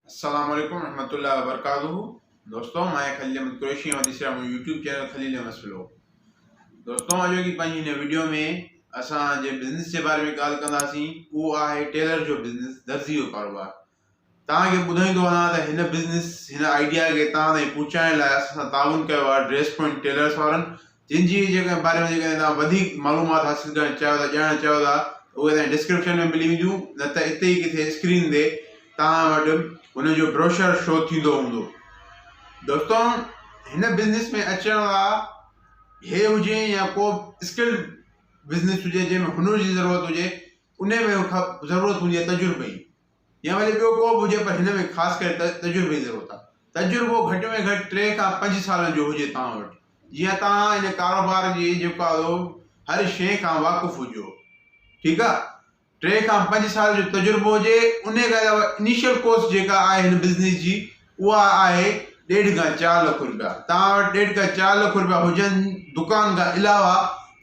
السلام عليڪم ورحمة الله وبرڪاته دوستو مان آهيان خليل احمد قريشي اوهان ڏسي رهيا منهنجو يوٽيوب چينل خليل احمد سلو دوستو اڄوڪي پنهنجي هن ويڊيو ۾ اسان جنهن بزنس جي باري ۾ ڳالهه ڪنداسين اهو آهي ٽيلر جو بزنس درزي جو ڪاروبار توهان کي ٻڌائيندو وڃان ته هن بزنس هن آئيڊيا کي توهان تائين پهچائڻ لاء اسان سان تعاون ڪيو آهي ڊريس پوائنٽ ٽيلرس وارن جن جي جيڪڏهن باري ۾ جيڪڏهن توهان وڌيڪ معلومات حاصل ڪرڻ چاهيو ٿا ڄاڻڻ چاهيو ٿا ته اهي توهان ڊسڪرپشن ۾ ملي وينديون نه ته اتي ئي ڪٿي اسڪرين تي توهان وٽ ان جو بروشر شو ٿيندو هوندو دوستو هن بزنس ۾ اچڻ لاء هي هجي يا ڪو اسڪلڊ بزنس هجي جنهن ۾ هنر جي ضرورت هجي ان ۾ ضرورت هوندي آهي تجربي جي يا وري ٻيو ڪو به هجي پر هن ۾ خاص ڪري تجربي جي ضرورت آهي. تجربو گهٽ ۾ گهٽ ٽي کان پنج سالن جو هجي توهان وٽ جيئن توهان ان ڪاروبار جي جيڪو آهي سو هر شيء کان واقف هجو ٺيڪ آهي ٽي کان پنج سال جو تجربو هجي ان کان علاوه انيشل ڪوسٽ جيڪا آهي هن بزنس جي اها آهي ڏيڍ کان چار لک روپيا. توهان وٽ ڏيڍ کان چار لک روپيا هجن دڪان کان علاوه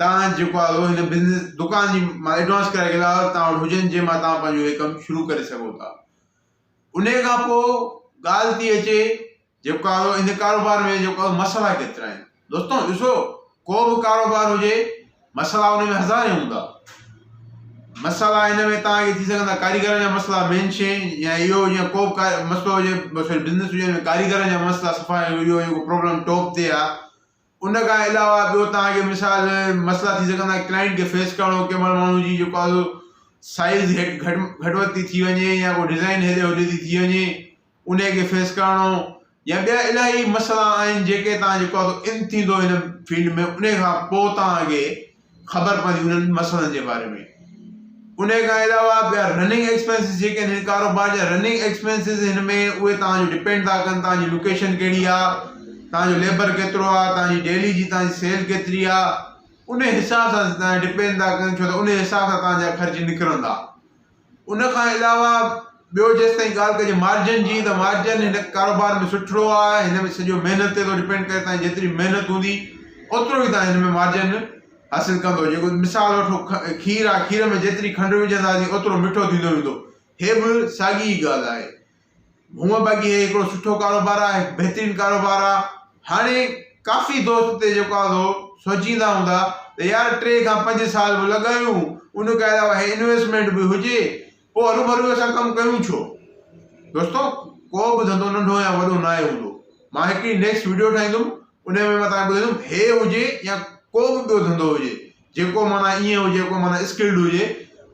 توهان جيڪو آهي سو هن بزنس دڪان جي ايڊوانس ڪرائي کان علاوه توهان وٽ هجن جنهن مان توهان پنهنجو هي ڪم شروع ڪري سگهو ٿا. انهي کان پوء ڳالهه ٿي اچي جيڪو آهي سو هن ڪاروبار ۾ جيڪو آهي مسئلا ڪيترا آهن. دوستو ڏسو ڪو به ڪاروبار هجي مسئلا ان ۾ هزارين هوندا مسئلا هن ۾ توهان کي ٿي سگهندا ڪاريگرن جا مسئلا مين شي يا اهو يا ڪو به مسئلو هجي سوري بزنس هجي ۾ ڪاريگرن جا مسئلا صفا اهو جيڪو پرابلم ٽاپ تي آ ان کان علاوه ٻيو توهان کي مثال مسئلا ٿي سگهندا ڪلائنٽ کي فيس ڪرڻو ڪنهن مهل ماڻهو جي جيڪو آهي سائز هيٺ گهٽ گهٽ وڌ ٿي ٿي وڃي يا ڪو ڊزائن هيڏي هوڏي ٿي ٿي وڃي انهي کي فيس ڪرڻو يا ٻيا الاهي مسئلا آهن جيڪي توهان جيڪو آهي سو ان ٿيندو هن فيلڊ ۾ انهي کان پوء توهان کي خبر پوندي انهن مسئلن جي باري ۾ انهي کان علاوه ٻيا رننگ ايڪسپينسز جيڪي آهن هن ڪاروبار جا رننگ ايڪسپينسز هن ۾ اهي توهان جو ڊپينڊ ٿا ڪن توهان جي لوڪيشن ڪهڙي آهي توهان جو ليبر ڪيترو آهي توهان جي ڊيلي جي توهان جي سيل ڪيتري آهي انهي حساب سان توهان ڊپينڊ ٿا ڪن ڇو ته انهي حساب سان توهان جا خرچ نڪرندا ان کان علاوه ٻيو جيستائين ڳالهه ڪجي مارجن جي ته مارجن هن ڪاروبار ۾ سٺڙو آهي هن ۾ سڄو محنت تي ٿو ڊپينڊ ڪري تان جيتري محنت هوندي اوترو ئي تان هن ۾ مارجن حاصل ڪندو جيڪو مثال وٺو کير آهي کير ۾ جيتري کنڊ وجهنداسين اوترو مٺو ٿيندو ويندو هي به ساڳي ئي ڳالهه آهي هونء باقي هي هڪڙو سٺو ڪاروبار آهي هڪ بهترين ڪاروبار آهي هاڻي ڪافي دوست هتي جيڪو آهي سو سوچيندا هوندا ته يار ٽي کان پنج سال به لڳايون ان کان علاوه هي انويسٽمينٽ به هجي پوء هروڀرو اسان ڪم ڪيون ڇو دوستو ڪو به ڌنڌو ننڍو يا وڏو ناهي هوندو مان هڪڙي نيڪسٽ وڊيو ٺاهيندم ان ۾ مان توهان کي ٻڌائيندم هي هجي يا ڪو به ٻيو ڌنڌو هجي جيڪو معنيٰ ائين هجي ڪو معنيٰ اسڪلڊ هجي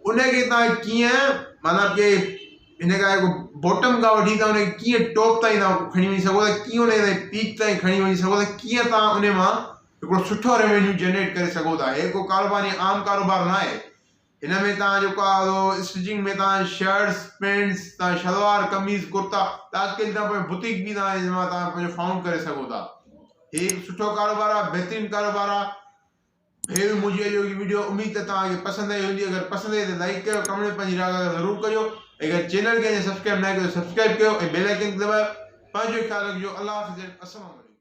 ان کي توهان ڪيئن معنيٰ ڪي ان کان هڪ باٽم کان وٺي توهان ان کي ڪيئن ٽاپ تائين توهان کڻي وڃي سگهو ٿا ڪيئن ان تائين پيڪ تائين کڻي وڃي سگهو ٿا ڪيئن توهان ان مان هڪڙو سٺو ريونيو جنريٽ ڪري سگهو ٿا هي ڪو ڪاروبار ائين عام ڪاروبار نه آهي هن ۾ توهان جيڪو آهي اسٽچنگ ۾ توهان شرٽس پينٽس توهان شلوار قميص ڪرتا توهان اڪيلي توهان پنهنجو بوتيڪ به توهان هن مان توهان پنهنجو فائونڊ ڪري سگهو ٿا هي هڪ سٺو ڪاروبار آهي بهترين ڪاروبار آهي هي هئي منهنجي اڄوڪي وڊيو اميد ته توهان کي پسند آئي هوندي اگر پسند آئي ته لائيڪ ڪيو ڪمينٽ ۾ پنهنجي راء ضرور ڪجو ۽ اگر چينل کي اڃا سبسڪرائب ناهي ڪيو ته سبسڪرائب ڪيو ۽ بيل آئيڪن کي دٻايو پنهنجو خيال رکجو الله حافظ السلام عليڪم.